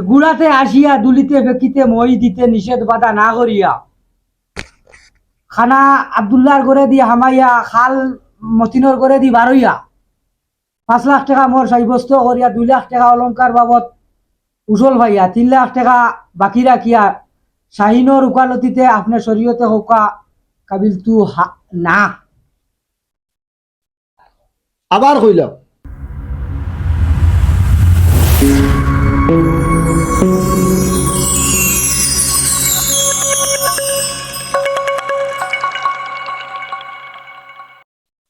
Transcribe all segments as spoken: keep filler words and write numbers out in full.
গুড়াতে আসিয়া দুলিতে ফেকিতে মই দিতে নিষেধ বাধা না করিয়া, খানা আব্দুল্লাহর ঘরেদি হামাইয়া, খাল মতিনর ঘরেদি বারইয়া, পাঁচ লাখ টেকা মোর সাব্যস্ত করিয়া দুই লাখ টেকা অলংকার বাবদ উসল পাইয়া, তিন লাখ টেকা বাকি রাখিয়া শাহিনর উকালতিতে আপনে শরীয়তে কউক্কা কাবিলতু হা-, না। আবার কইলাম।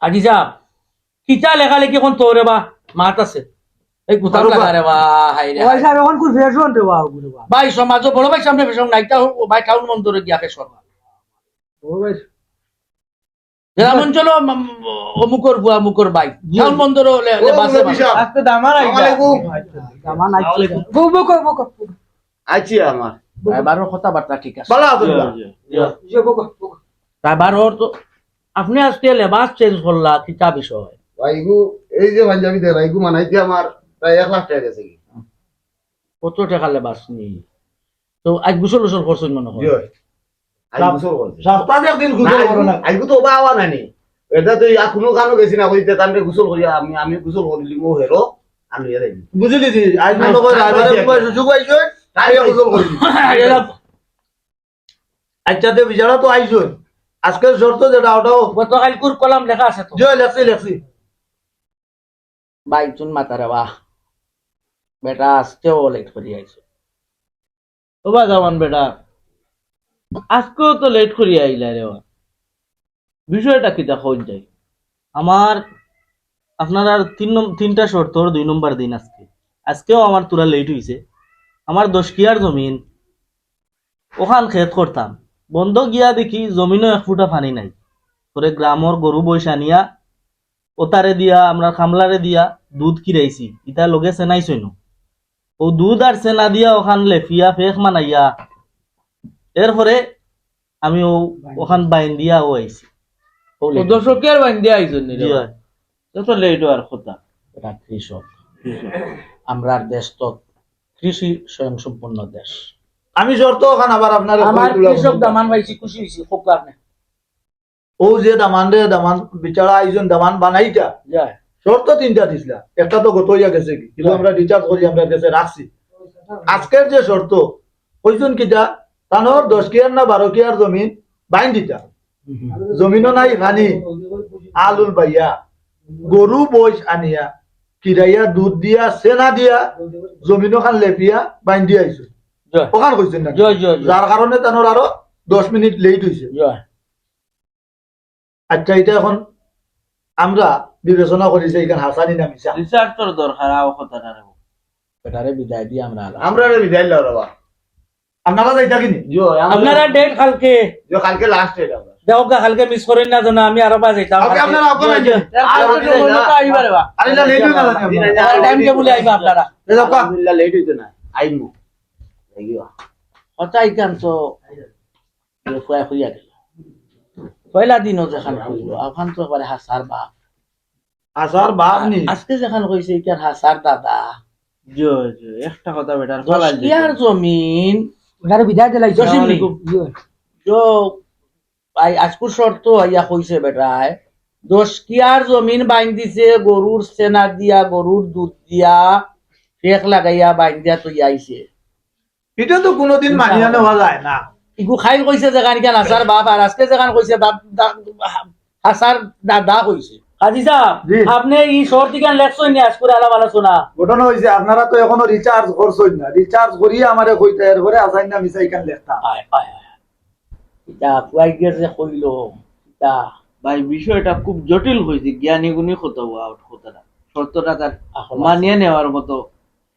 আজি সাব, কিতা লেখালেখি অখন তো রে বা, মাত আছে। এই গুতাম লাগা রে বা, হায় রে, ওই হায়। সাব, অখন কোন fashion রে বা, ওগু রে বা। ভাই, সমাজো বড় ভাই সামনে fashion নাই, তা ও ভাই টাউন বন্দরে গিয়া fashion। ও ভাই। গ্রাম অঞ্চলো ম-, ম-, অমুকর বুয়া অমুকর ভাই। জি। টাউন বন্দরো লে-, ও, লেবাসে মৌলভী সাব। আজকে দামান আইবা। আসসালামু আলাইকুম। দামান আইছে। আসসালামু আলাইকুম। বো, বো, বো, বো, বো। আইছি আমার। ড্রাইভারর কথাবার্তা ঠিক আছে। ভালা আছইন বা? জি, জি। ড্রাইভারর তো, আপনে আজকে লেবাস change করলা, কিতা বিষয়? ভাই, ইগু, এই যে পাঞ্জাবি দেরা, ইগু বানাইতে আমার প্রায় এক লাখ টেকা গেছে কি। কত টেকা লেবাস নি? তো আইজ গোসল গোসল করছইন মনে হয়। জি। আইজ গোসল করছি। সপ্তাহে একদিন গোসল না, করো না। আইজ তো বাবা নানি। এটা তো আর কোনো কানো গেছি না, কইতে তানরে গোসল করিয়া আমি, আমি গোসল করিলি, মো হেরো, আমি এলাই। বুঝলি জি, আইজ মনে করে রাইবারে বুবাই সুযোগ আইছে, তাই গোসল করি। আচ্ছা, তে বিচারা তো আইছইন। আজকের শর্ত যেটা, ওটাও গতকালকুর কলাম লেখা আছে তো। জি, লেখছি, লেখছি। ভাই, তুন মাতা রে বা। বেটা, আজকেও late করি আইছো। ও বা জামান বেটা, আজকেও তো late করি আইলা রে বা। বিষয়টা কিতা কইন যাই? আমার, আপনারার তিন নম-, তিনটা শর্তর দুই নম্বর দিন আজকে। আজকেও আমার থুড়া late হইছে। আমার দশ কিয়ার জমিন, ওখান খেত করতাম। বন্দ গিয়া দেখি জমিনো এক ফুটা পানি নাই। পরে গ্রামর গরু বইস আনিয়া ওতারে দিয়া, আমরার কামলারে দিয়া দুধ কিরাইছি, ইতা লগে সেনাইছইন। ও দুধ আর সেনা দিয়া ওখান লেফিয়া ফেক মানাইয়া, এরপরে আমি ও ওখান বাইন্দিয়া ও আইছি। ও দশ কিয়ার বাইন্দিয়া আইছইন নি রে? জি অয়। তে তো late হওয়ার কথা। এটা কৃষক। কৃষক। আমরার দেশ তো কৃষি স্বয়ংসম্পূর্ণ দেশ। আমি শর্ত ওখান আবার আপনারে আমার কই তুলা কৃষক বলবো। দামান পাইছি, খুশি হইছি, খুব কারণে। ও যে দামান রে, দামান বিচারা আইছইন, দামান বানাইতা। যায়। শর্ত তিনটা দিছলা, একটা তো গত হইয়া গেছে কি, কিন্তু যায়। আমরা recharge করি, আমরা গেছে রাখছি। আজকের যে শর্ত, কইছইন কিতা, তানর দশ কিয়ার না বারো কিয়ার জমিন বাইন দিতা। হুম। জমিনও নাই, পানি, আলুল বাইয়া, গরু বইস আনিয়া, কিরাইয়া দুধ দিয়া, সেনা দিয়া, জমিনও খান লেপিয়া, বাইন দিয়া আইছইন। যায়। ওখান কইছইন না? যায়, যায়, যায়। যার কারণে তানর আরো দশ মিনিট late হইছে। যায়। আচ্ছা, এটা এখন আমরা বিবেচনা করি যে এখান হাসানি না মিছা। Recharge তোর দরকার, আও কথাটা রে। বেটারে বিদায় দিয়া আমরা আলাপ। আমরারে বিদায় লও রে বা। আপনারা যাইতা কিনি? জি, আমরা আপনারা date কালকে। জি, কালকে last date আমরা। দেখো গা, কালকে miss করেন না যেন, আমি আরো বা যাইতাম। কালকে আপনারা অখন জি, জি। আর আর কোনো মনে তো আইবা রে বা। আরে না, late হইতো না জানি আমরা। Time table এ আইবা আপনারা। এই দেখো। আলহামদুলিল্লাহ, late হইতো না। আইমু। এই গিয়া। কথা ইখান তো যে ফুয়া কইয়া গেল। পয়লা দিনও যেখান কইল, ওখান তো একবারে হাসার বাপ। হাসার বাপ নি? আজকে যেখান কইছে, ইকার হাসার দাদা। জি, জি, একটা কথা বেটার দশ ফালাই দিছে। কিয়ার জমিন। ওটারে বিদায় দিলাই, জসিম নি? জি। জো, ভাই, আজকুর শর্ত আইয়া কইছে বেটায়, দশ কিয়ার জমিন বাইন দিছে, গরুর সেনা দিয়া, গরুর দুধ দিয়া, ফেক লাগাইয়া বাইন দিয়া তো আইছে। এটা তো কোনোদিন মানিয়া নেওয়া যায় না। ইগু খাইল কইছে যেখান ইখান হাসার বাপ, আর আজকে যেখান কইছে বাপ, দা-, হাসার দাদা কইছে। কাজী সাব, জি। আপনে ই শর্ত ইখান লেখছইন নি আজকুর আলাপ আলোচনা? ঘটনা হইছে, আপনারা তো এখনো recharge করছইন না। Recharge করিয়া আমারে কইতা, এরপরে হাসাইন না মিছা ইখান লেখতা। আয়, আয়, আয়। ইটা ফুয়াইগিয়ে যে কইল, ইটা ভাই, বিষয়টা খুব জটিল হইছে, জ্ঞানী গুণী কথা, ওয়া কথাটা। শর্তটা তার আসলে মানিয়ে নেওয়ার মতো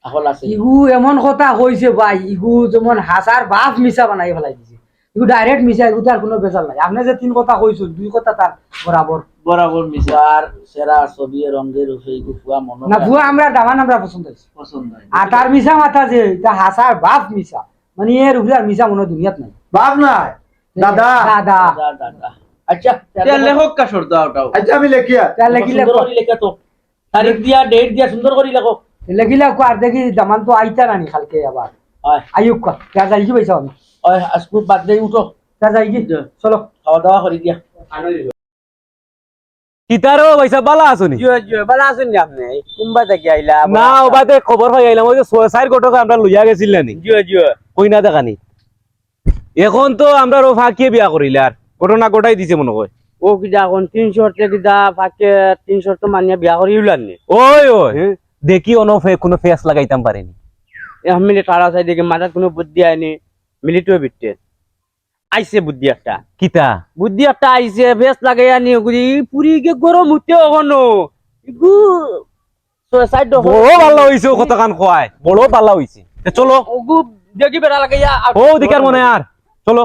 আসলে আছে। ইগু এমন কথা কইছে ভাই, ইগু যেমন হাসার বাপ মিছা বানাই ফেলাই দিছে। ইগু direct মিছা, ইগু তো আর কোনো ভেজাল নাই। আপনে যে তিন কথা কইছইন, দুই কথা তার বরাবর। বরাবর মিছা। আর সেরা ছবিয়ে রঙে রূপে ইগু ফুয়া মনো না, পায়। ফুয়া আমরা দামান আমরা পছন্দ হইছে। পছন্দ হয়। আর তার মিছা মাথা যে, ইটা হাসার বাপ মিছা। মানে এর উপরে আর মিছা মনে দুনিয়াত নাই। বাপ নাই, দাদা। দাদা। দাদা, দাদা। আচ্ছা, তে লেখক কা শর্ত আউটাও। আচ্ছা, আমি লেখিয়া। তে লেখি সুন্দর লেখো। করি লেখা তো। তারিখ দিয়া, date দিয়া সুন্দর করি লেখো। এর লাগিলা কো আর দেখি দামান তো আইতা নানি কালকে আবার। অয়। আইউক কা, যা যাইগি পয়সা আমি। অয়, আজকু বাদ দেই, উঠো। যা যাইগি। যা। চলো। খাওয়া দাওয়া করি দিয়া। কিতারো পয়সা বালা আছো নি? জিও, জিও, বালা আছইন নি আপনে? কুনবা থাকি আইলা? না, ওবাদে খবর পাই আইলাম, ওই যে ছয় চাইর ঘটক আমরা লইয়া গেছিল না নি? জিও, জিও। কই না দেখানি? এখন তো আমরার ও ফাকিয়ে বিয়া করিলার, ঘটনা ঘটাই দিছে মনে হয়। ও কিতা এখন তিন শর্তে কিতা ফাকিয়ে তিন শর্ত মানিয়া বিয়া করিলার নি? ওই, ওই। হ্যাঁ? দেখি অনো ফে-, কুনু ফেস লাগাইতাম পারেনি। এক মিনিট খাড়া চাই দেখি, মাথাত কুনু বুদ্ধি আয়নি, মিলিটও বিটতে। আইছে বুদ্ধি একটা। কিতা? বুদ্ধি একটা আইছে, ফেস লাগাইয়া নি, ওগুলি পুরি গিয়া গরম উঠতে অখনো। ইগু, সো-, সাইড দেখো। বড় বালা অইছে, ও কথাখান কয়। বড় বালা অইছে। তে চলো। ওগু দেখি বেড়া লাগাইয়া, আর ও দিকার মনে আর। চলো।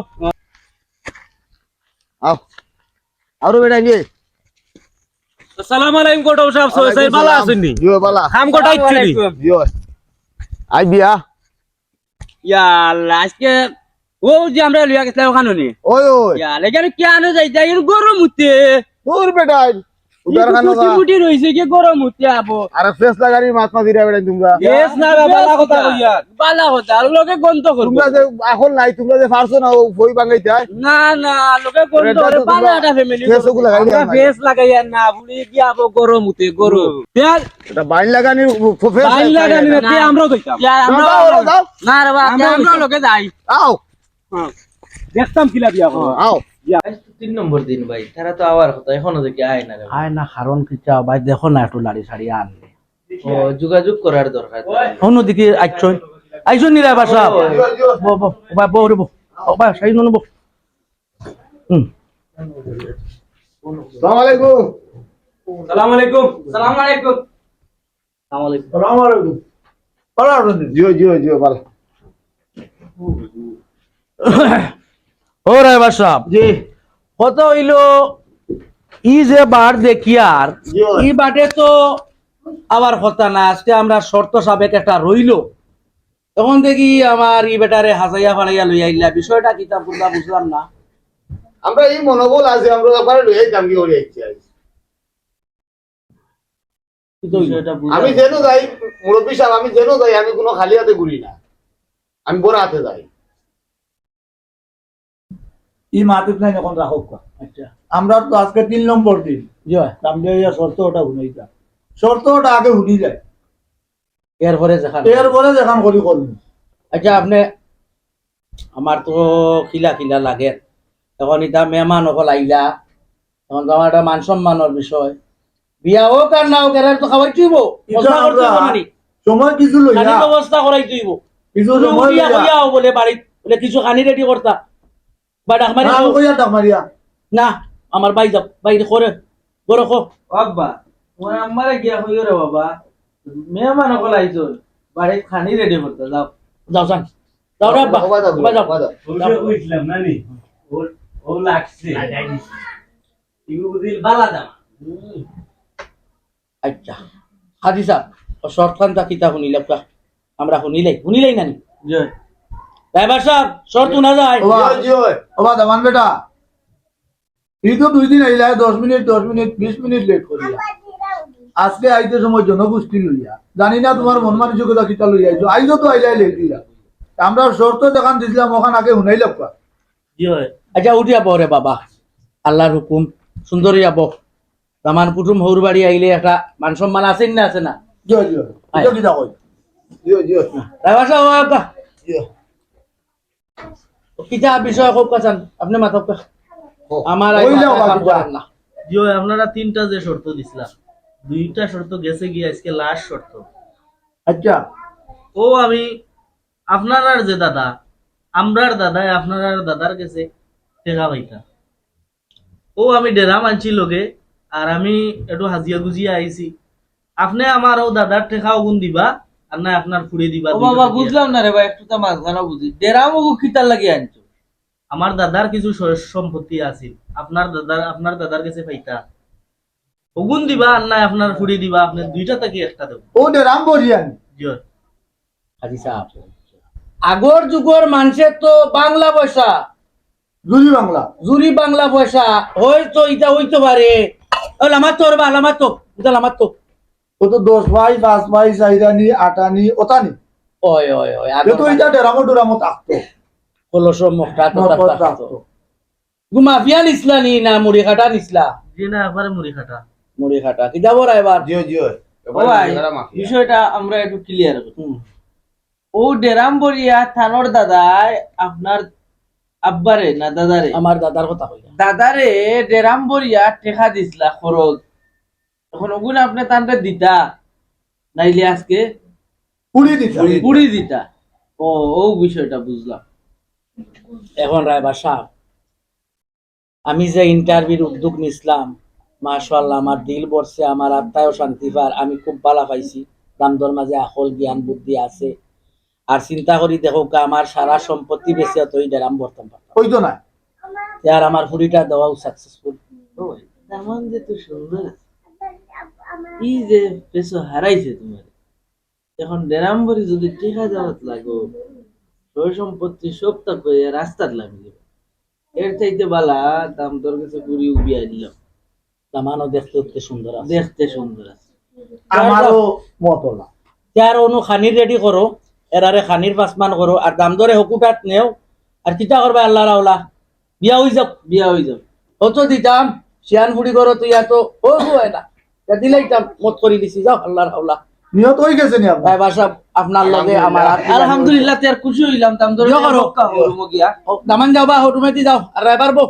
আও। আরো বেটা নিয়ে। আসসালামু আলাইকুম, ঘটক সাব, সো-, সাইড বালা আছইন নি? জিও, বালা। কাম ঘটাইছি নি? আসসালামু আলাইকুম। জিও। আই বিয়া। ইয়া আল্লাহ, আজকে ও যে আমরা লইয়া গেছিলাম ওখানে নি। ওই, ওই। ইয়া আল্লাহ, এখানে কি আনো যাই, যাই, এর গরম উঠতে। তোর বেটাই। উদার খানো মুটি মুটি রইছে, কি গরম উঠতে আবো। আরে ফেস লাগানি মাত মাতিরা বেটাই তোমরা। ফেস না, বালা কথা কইয়া। বালা কথা, আর লগে গন্ধ করবো। তোমরা যে আখল নাই, তোমরা যে পারছো না, ও ফই বাঙ্গাইতে হয়। না, না, লগে গন্ধ করে, বালা একটা ফ্যামিলি। ফেস ওগুলা লাগাই আমরা না। ফেস লাগাইয়া না, বুড়ি কি আবো গরম উঠতে, গরম। হুম। ফেস এটা বাইন লাগানি, ফ-, ফ-, বাইন লাগানি না, তে আমরাও যাইতাম। ইয়া, আমরাও যাও, যাও, যাও। না রে বা, আমরাও আমরাও যাইতাম। লগে যাই। আও। হ্যাঁ। দেখতাম কিলা বিয়া করো। হ্যাঁ, আও। ইয়া। আজ তো তিন নম্বর দিন ভাই, তারা তো আওয়ার কথা, এখনো দেখি আয় না রে। আয় না, কারণ কিতা ভাই, দেখো না একটু লাড়ি সাড়ি আনলে। ও, যোগাযোগ করার দরকার। অন্যদিকে আইছইন, আইছইন নি রে বাসা। ও। বো, বো, বো, বো রে বো। ও ভাই, সাইড নন বো। হুম। সালাম আলাইকুম। সালাম আলাইকুম। সালাম আলাইকুম। সালাম আলাইকুম। সালাম আলাইকুম। ভালা আছইন নি? জিও, জিও, জিও, ভালা। ও ড্রাইভার সাব। জি। কথা অইলো, ই যে বাট দেখিয়ার, জি। ই বাটে তো আওয়ার কথা না। আজকে আমরার শর্ত সাবেক একটা রইলো। অখন দেখি আমার ই বেটারে হাজাইয়া ফাড়াইয়া লইয়া আইলা, বিষয়টা কিতা বুঝলা, বুঝলাম না। আমরা ই মনোবল আছে, আমরা একবারে লইয়া আইতাম কি করি আইছি আইছি। কিন্তু বিষয়টা বুঝলাম আমি না। যেন যাই, মুরব্বী সাব, আমি যেন যাই, আমি কুনু খালি আতে ঘুরি না, আমি বড় আতে যাই। ই মাতিস নাই অখন রাখউক্কা। আচ্ছা। আমরার তো আজকে তিন নম্বর দিন। জি। কামড়ে ইয়া শর্ত ওটা হুনাইতা। শর্ত ওটা আগে হুনি যায়। এরপরে যেখান এরপরে যেখান করি করমু। আচ্ছা, আপনে, আমার তো খিলা খিলা লাগে। অখন ইতা মেহমান অকল আইলা, অখন তো আমার একটা মান সম্মানর বিষয়। বিয়া অউক আর না অউক, এরারে তো খাওয়াইতে অইবো। ইটা ব্যবস্থা করতে অইবো আমরা নানি? সময় কিছু লইয়া। খানির ব্যবস্থা করাইতে অইবো। কিছু তুমি সময় উঠিয়া লইয়া। কইয়া আও বলে বাড়িত, বলে কিছু খানি রেডি করতা। বা ডাক মারি না, আমি কও। কইয়া ডাক মারিয়া। না, আমার ভাই যাও, ভাই করে। বড় কো। ও আব্বা, তোমার আম্মারে গিয়া কইও রে বাবা, মেহমান অকল আইছইন, বাড়িত খানি রেডি করতা, যাও। যাও, যান। যাও রে আব্বা, ওবা যাও, আব্বা যাও। ওবা যাও। ওরে কইছিলাম না নি? ও, ও লাগছে। লাগাই দিছে। ইগু বুঝিল বালা দাম। হুম। আচ্ছা, হাজি সাব, ও শর্ত খানটা কিতা হুনিলাউক্কা? আমরা হুনিলাই, হুনিলাই নানি? জি। ড্রাইভার সাব, শর্ত হুনা যায়? ওবা, জি, জি। ওবা, দামান বেটা। ই তো দুই দিন আইলা, দশ মিনিট, দশ মিনিট, বিশ মিনিট লেট করিয়া। আজকে আইতে সময় জনগোষ্ঠী লইয়া। জানি না তোমার মন মানসিকতা কিতা লইয়া আইছো। আইজও তো আইলাই লেট অইয়া। আমরা শর্ত যেখান দিছিলাম, ওখান আগে হুনাইলাউক্কা। জি অয়। আচ্ছা, উঠিয়া বও রে বাবা। আল্লার হুকুম, সুন্দর অইয়া বও। দামান কুটুম হউর বাড়ি আইলে একটা মান সম্মান আছে না, আছে না? জি, জি। আয়। ইটা কিতা কই? জি, জি। ড্রাইভার সাব, ও আব্বা। জি। ও কিতা বিষয় কউক্কা চান? আপনে মাতউক্কা। ও। আমার আই ওই মাথা যাও, কাম বাবা। করে না। জি অয়, আপনারা তিনটা যে শর্ত দিছিলা, দুইটা শর্ত গেছে গিয়া, আজকে লাস্ট শর্ত। আচ্ছা। ও আমি আপনারার যে দাদা, আমরার দাদায় আপনারার দাদার গেছে টেকা পাইতা। ও আমি ডেরা মানছি লগে, আর আমি একটু হাজিয়া গুজিয়া আইছি। আপনে আমার ও দাদার টেকা অগুন দিবা, আর না আপনার ফুড়ি দিবা, ও দুইটা বাবা, থাকি বুঝলাম একটা। না রে ভাই, একটু তো মাঝখানে বুঝি। ডেরা মগু কিতার লাগি আনছো? আমার দাদার কিছু সয় সম্পত্তি আছিল, আপনার দাদার, আপনার দাদার গেছে পাইতা। অগুন দিবা, আর না আপনার ফুড়ি দিবা, আপনে দুইটা থাকি একটা দেব। ও ডেরাম বরিয়ানি। জি। হাজি সাব, আগর যুগর মানষে তো বাংলা পয়সা, জুরি বাংলা। জুরি বাংলা পয়সা, হয়তো ইটা অইতো পারে। ও লামাত তো রে বা, লামাত তো, ইটা লামাত তো। তো দশ ভাই, পাঁচ ভাই, চাইরানি, আটানি, ওতানি। ওই, ওই, ওই, এ তো আগর ইটা ডেরামো ডুরামো থাকতো। কলসো মগটা তো মগটা থাকতো। থাকতো। গু মাফিয়া নিছলা নি না মুড়ি কাটা নিছলা? জি না, একবারে মুড়ি কাটা। মুড়ি কাটা। কিতা বড় এবার? জি, জি। ও ভাই, বিষয়টা আমরা একটু clear করি। হুম। ও ডেরাম বরিয়া থানোর দাদায় আপনার আব্বারে না দাদারে? আমার দাদার কথা কইরা। দাদারে ডেরাম বরিয়া টেকা দিছলা খরচ। এখন ওগুন আপনে তানরে দিতা, নাইলে আজকে পুড়ি দিতা। পুড়ি দিতা। ও, ও বিষয়টা বুঝলাম। এখন রায়বার সাব, আমি যে interview-র উদ্যোগ নিছলাম, মাশাআল্লাহ, আমার দিল ভরছে, আমার আত্মায়ও শান্তি পার, আমি খুব ভালা পাইছি। দামদর মাঝে আখল জ্ঞান বুদ্ধি আছে। আর চিন্তা করি দেখউক্কা, আমার সারা সম্পত্তি বেচিয়া তো ই ডেরাম ভরতাম পারতাম। ওই তো না। তে আর আমার ফুড়িটা দেওয়াও successful। ও, দামান যে তো সুন্দর আছে। ই যে পেছো হারাইছে তোমার। এখন ডেরাম ভরি যদি টেকা দেওয়াত লাগো, সয় সম্পত্তি সব তা কইয়া রাস্তাত লামি যাবে। এর চাইতে বালা দামদর গেছে ঘুরি উবি আনলাম। দামানও দেখতে উঠতে সুন্দর আছে। দেখতে সুন্দর আছে। আমারও মত অলা। তে আর অনু খানির ready করো, এরারে খানির পাসমান করো, আর দামদরে হকুটাত নেও, আর কিতা করবা আল্লাহর আওলা, বিয়া অই যাউক। বিয়া অই যাউক। অত দিতাম, শিয়ান ফুড়ি করো তুই এত, ও গো এলা। তা দিলাইতাম, মত করি দিছি, যাও, আল্লাহর আওলা। নিয়ত অই গেছে নি আপনার? রায়বার সাব, আপনার লগে আমার আর আলহামদুলিল্লাহ, তে আর খুশি অইলাম, দামদরে বিয়া করো। মক্কা হরুমো গিয়া। ও, দামান যাও বা, হরুমেদি যাও, আর রায়বার বউ,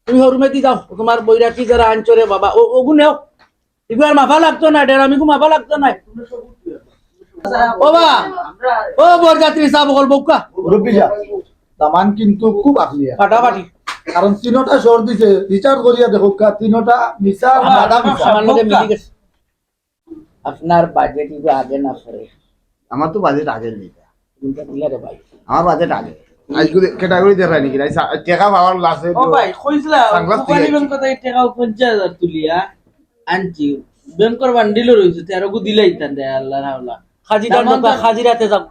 তুমি হরুমেদি যাও, তোমার বৈরাগী যারা আনছো রে বাবা, ও, ওগু নেও। ইগুয়ার মাফা লাগতো না, ডেরামিগু মাফা লাগতো না। ও বা, ও বরযাত্রী সাব অকল বউক্কা। মুরব্বি সাব, দামান কিন্তু খুব আখলিয়া। ফাটাফাটি। কারণ তিনোটা শর্ত দিছে, recharge করিয়া দেখউক্কা, তিনোটা মিছা, আমার, বাদাম মিছা। আমার লগে মিলি গেছে। আপনার budget ইগু আগে না পরে? আমার তো budget আগে নেই। কোনটা দিলা রে ভাই? আমার budget আগে। আজকে category দেখায় নাকি? নাই, সা-, টেকা পাওয়ার লাসে ও তো ভাই, কইছিলা, sunglass কোম্পানি দিয়ে ব্যাংক কথা টেকা পঞ্চাশ হাজার তুলিয়া আনছি। ব্যাংকর বান্ডিলও রইছে, তেরো গু দিলাই তান দেয়, আল্লাহ না আল্লাহ। খাজি দাম দাম দরকার, তো খাজির আতে যাও।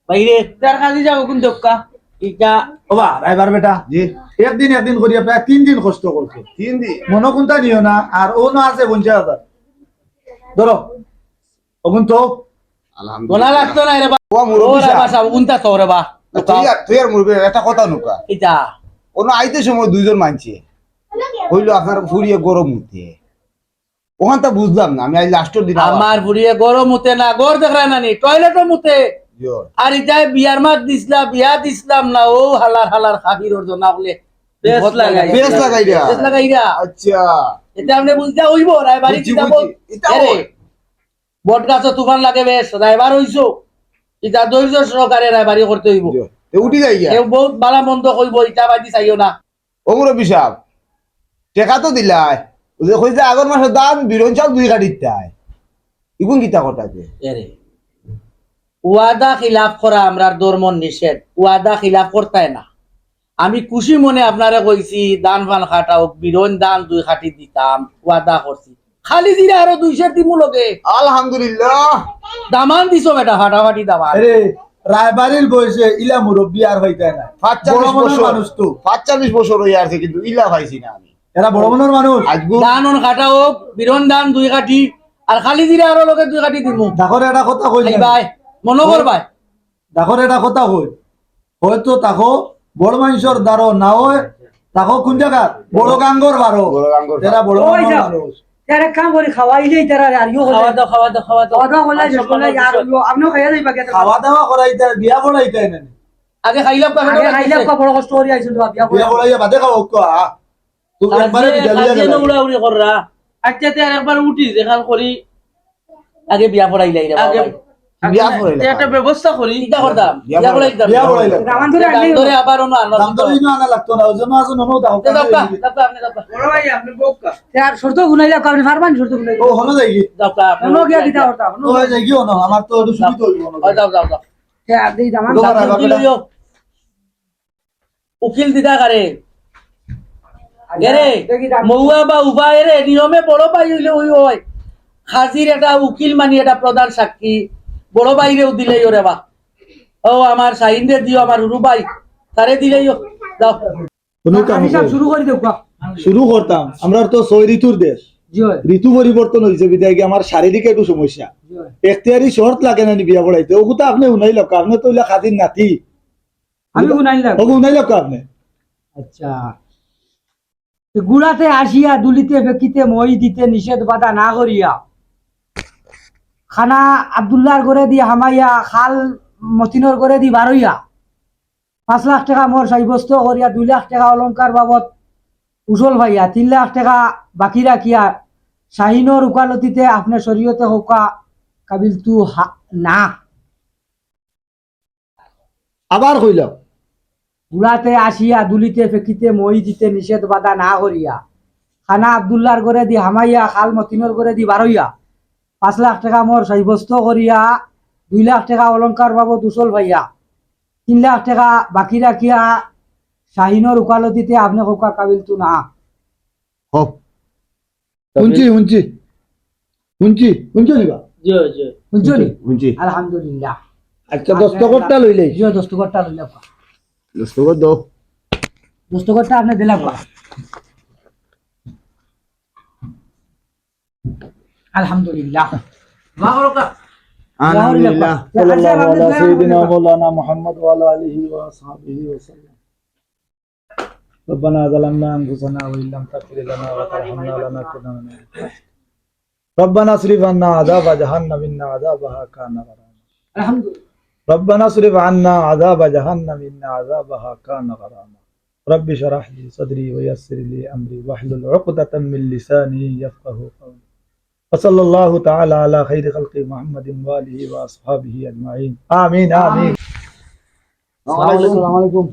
বাইরে। তার খাজি যাও, কোন দক্কা? ইটা ও বা, রায়বার বেটা। জি। একদিন একদিন করিয়া প্রায় তিন দিন কষ্ট করছো। তিন দিন? মনো কুন্তা নিও না, আর ও না আছে পঞ্চাশ হাজার। ধরো, অগুন তো আলহামদুলিল্লাহ। গোনা লাগতো না রে বা। ও মুরব্বি ও রে বা সাব। সাব, অগুনতা তো রে বা। না, তুই আর, তুই আর মুরব্বি, একটা কথা নুকা। ইটা। অনো আইতে সময় দুইজন মানছে। কইলো আপনার ফুড়িয়ে গরম মুতে। অখানতা বুঝলাম না, আমি আজ last-র দিন আবার। আমার ফুড়িয়ে গরম মুতে না, গর দেখরা না নি, toilet-ও মুতে। জি। আর ইটায় বিয়ার মাত দিছলা, বিয়া দিছলাম না, ও হালার হালার খাবির অর্জন না বলে। বেশ লাগাই। বেশ লাগাইরা। বেশ লাগাইরা। আচ্ছা। ইটা আপনে বুঝতে অইবো, রায়বাড়ি বুঝছি, কিতাবো। বুঝছি। ইটা এরে, অয়। বট গাছো তুফান লাগে বেশ, রায়বার অইছো। ইটা ধৈর্য সহকারে রায়বাড়ি করতে অইবো। জি। তে উঠি যাই গিয়া। কেউ বহুত বালা মন্দ কইবো, ইটা বাদি চাইও না। ও মুরব্বি সাব, টেকা তো দিলাই, ওই যে কই যে আগর মাসে ধান বিরন চাউল দুই কাঠি দিতায়। ইগুন কিতা কথা যে? এরে, ওয়াদা খিলাফ করা আমরার ধর্মর নিষেধ, ওয়াদা খিলাফ করতায় না। আমি খুশি মনে আপনারে কইছি, ধান ফান কাটা অউক, বিরন ধান দুই কাঠি দিতাম, ওয়াদা করছি। খালি জিরা আরো দুই সের দিমু লগে। আলহামদুলিল্লাহ। দামান দিছো বেটা, ফাটাফাটি দামান। আরে, রায়বাড়ির বয়সে ইলা মুরব্বি আর পাইতায় না। পাঁচচল্লিশ বড় মনের বছর। মানুষ তো। পাঁচচল্লিশ বছর অই আছে, কিন্তু ইলা পাইছি না আমি। এরা বড় মনের মানুষ। আজগু ধান অন কাটা অউক, বিরন ধান দুই কাঠি, আর খালি জিরা আরো লগে দুই কাঠি দিমু। দেখো রে, এটা কথা কই এই না। ভাই, মনো কর ভাই। দেখো রে, এটা কথা কই। হয়তো তাকো বড় মানষর দ্বারো না অয়, তাকো কুন জাগাত? বড় গাঙ্গর বারো। বড় গাঙ্গর এরা বারো। বড় ওই মানষর যাও। বারো। তারা কাম করি খাওয়াইলেই তারা আর ইয়ো করে। খাওয়া দাও, খাওয়া দাও, খাওয়া দাও। খাওয়া দাওয়া করলে আর শেষ করলে সম্মান আর কিছু। ইয়ো, আপনেও খাইয়া যাইবা, গেছে আবার। খাওয়া দাওয়া করাইতা, বিয়া পড়াইতা না নি? আগে খাইলাম, আগে খাইলাম, কা বড় কষ্ট করি আইছইন তো, বিয়া বিয়া পড়াইয়া। পড়াইয়া বাদে খাওয়া অউক, আ। তুই আর একবারে যে বিদায় কাজে লইয়া গেলা। উড়াউড়ি কররা। আচ্ছা, তে আর একবার উঠি, যেখান করি। আগে বিয়া পড়াইলাই রে আগে বাবা। বিয়া পড়াইলাই। একটা ব্যবস্থা করি। কিতা করতাম? বিয়া বিয়া পড়াইতাম। বিয়া পড়াইলাই। দামান ধরে আনলেই দামান ধরে হলো। আবার অন্য আনো। দামান ধরে ইনো আনা লাগতো না, ওই জন্য আছে ননো দাও। তে যাও কা, যাও কা, আপনি যাও কা। বড় ভাই, আপনি বউক্কা। তে আর শর্ত গুনাইলা, আপনি পারবেন শর্ত গুনাইলা? ও, হনো যাইগি? যাও কা, আপনি হনো গিয়া যাও। কিতা করতাম? হনো ও, যাইগি হনো, আমার তো একটু সুবিধা অইবো হনো। ও, যাও, যাও, যাও। তে আর দেই দামান। উকিল লইও। এরে, মৌয়া বা উবা এরে, নিয়মে বড় ভাই অইলে অই অয়। খাজির এটা উকিল মানি এটা প্রধান সাক্ষী, বড় ভাইরেও দিলেই ওরে বা। ও আমার শাহিনরে দিও, আমার হুরু ভাই, তারে দিলেই ও। যাও। কোনো কাম আমি সব করো। শুরু করি দেব, বাহ। শুরু করতাম, আমরা তো ছয় ঋতুর দেশ। জি অয়। ঋতু পরিবর্তন অইছে বিদায় গিয়া আমার শারীরিক একটু সমস্যা। জি অয়। এখতিয়ারি শর্ত লাগে না নি বিয়া পড়াইতে? ওগুতা আপনে হুনাইলাউক্কা, আপনে তো অইলা কাজীর নাতি। আমি হুনাইলাম। ওগু হুনাইলাউক্কা আপনে। আচ্ছা। তো গুড়াতে আসিয়া দুলিতে ফেকিতে মই দিতে নিষেধ বাধা না করিয়া, খানা আব্দুল্লাহর ঘরে দি হামাইয়া, খাল মতিনর ঘরে দি বারইয়া, পাঁচ লাখ টেকা মোর সাব্যস্ত করিয়া, দুই লাখ টেকা অলংকার বাবদ উসল পাইয়া, তিন লাখ টেকা বাকি রাখিয়া, শাহিনর উকালতিতে আপনে শরীয়তে কউক্কা কাবিল তু হা-, না। আবার কইল। গুড়াতে আসিয়া দুলিতে ফেকিতে মই দিতে নিষেধ বাধা না করিয়া, খানা আব্দুল্লাহর ঘরে দি হামাইয়া, খাল মতিনর ঘরে দি বারইয়া, পাঁচ লাখ টেকা মোর সাব্যস্ত করিয়া, দুই লাখ টেকা অলংকার বাবদ উসল পাইয়া, তিন লাখ টেকা বাকি রাখিয়া, শাহিনর উকালতিতে আপনে কউক্কা কাবিল তু না। হক। হুনছি, হুনছি। হুনছি, হুনছো নি বা? জি, জি। হুনছো নি? হুনছি। আলহামদুলিল্লাহ। আচ্ছা, দস্তখতটা লইলে। জি, দস্তখতটা লইলাউক্কা। দস্তখত দাও। দস্তখতটা আপনে দিলাউক্কা। আলহামদুলিল্লাহ। দোয়া করউক্কা। আলহামদুলিল্লাহ। আচ্ছা, সাল্লাল্লাহু আলা সাইয়্যিদিনা মাওলানা মুহাম্মদ ওয়া আলা আলিহি ওয়া আসহাবিহি ওয়া সাল্লাম। ربنا ظلمنا أنفسنا وإن لم تغفر لنا وترحمنا لنكونن من الخاسرين. ربنا اصرف عنا عذاب جهنم إن عذابها كان غراما. الحمد لله. ربنا اصرف عنا عذاب جهنم إن عذابها كان غراما. رب اشرح لي صدري ويسر لي أمري واحلل عقدة من لساني يفقهوا قولي. وصلى الله تعالى على خير خلقه محمد وآله وأصحابه أجمعين. آمين، آمين. আসসালামু আলাইকুম।